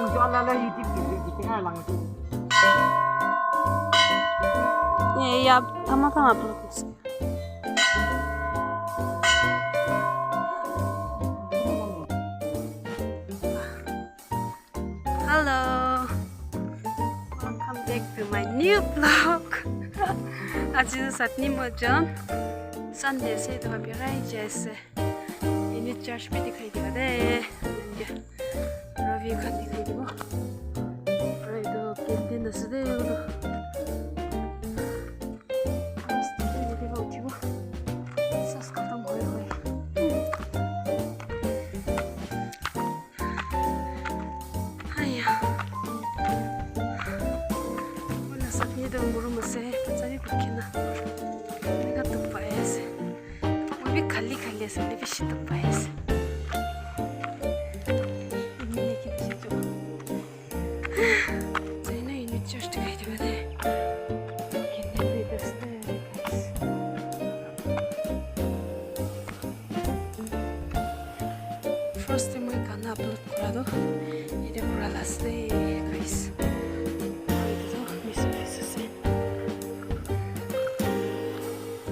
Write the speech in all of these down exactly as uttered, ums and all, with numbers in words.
Yo, ala la YouTube ki, ki, ki, lang. Ye, ya, tama, tama, upload. Hello. Welcome back to my new vlog. Aji satni mojon. Sunday se to happy right jese. Ini church pe dikhai diba de. Ravi khan dikhai dibo. Aru etu canteen ase de, etu. Sas khatam hoi hoi. Haiya. Moi la side te ekta room ase, bacha bi bukhi na. Enika dukh pai ase. Moi bi khali khali ase, hoile bishi dukh pai ase. Ini ki bishi dukh. China ini church dikhai dibo de. Candle light ase de, guys. First time moi gana upload kura toh, yate kura la ase de, guys. Etu toh Miss Office ase.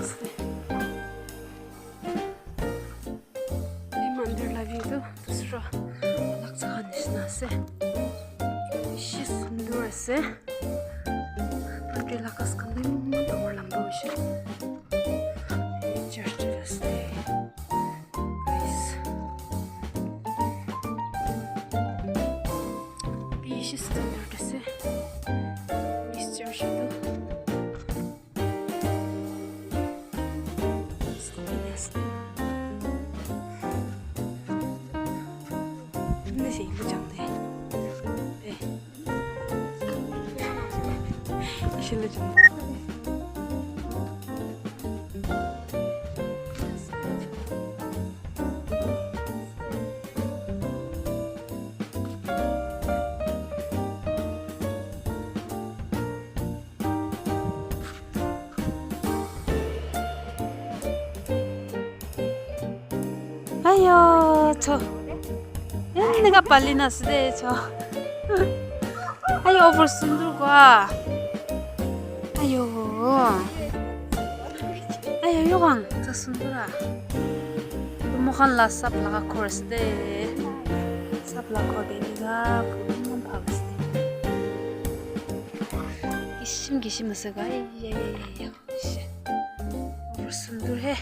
Ase. Ei mandir la view tu dusra alak jaga nishina ase. Bishi sundur ase. Mandir la ghas khan bi eman dangor lamba hoishe. Ei church tu ase. Guys. Bishi sundur ase. Ei church tu. Ayo, cho. Eneka pali na ase de, cho. Ayo, over sundur kwa. Ayo. Ayo, yo kang, cho sundur a. Moikhan la sap laga ghor ase de. Sap laga ghor de eneka, eman bhal ase de. Kisim kisim ase ga, ya, ya, ya, ya, ya. Ase. Aro sundur he.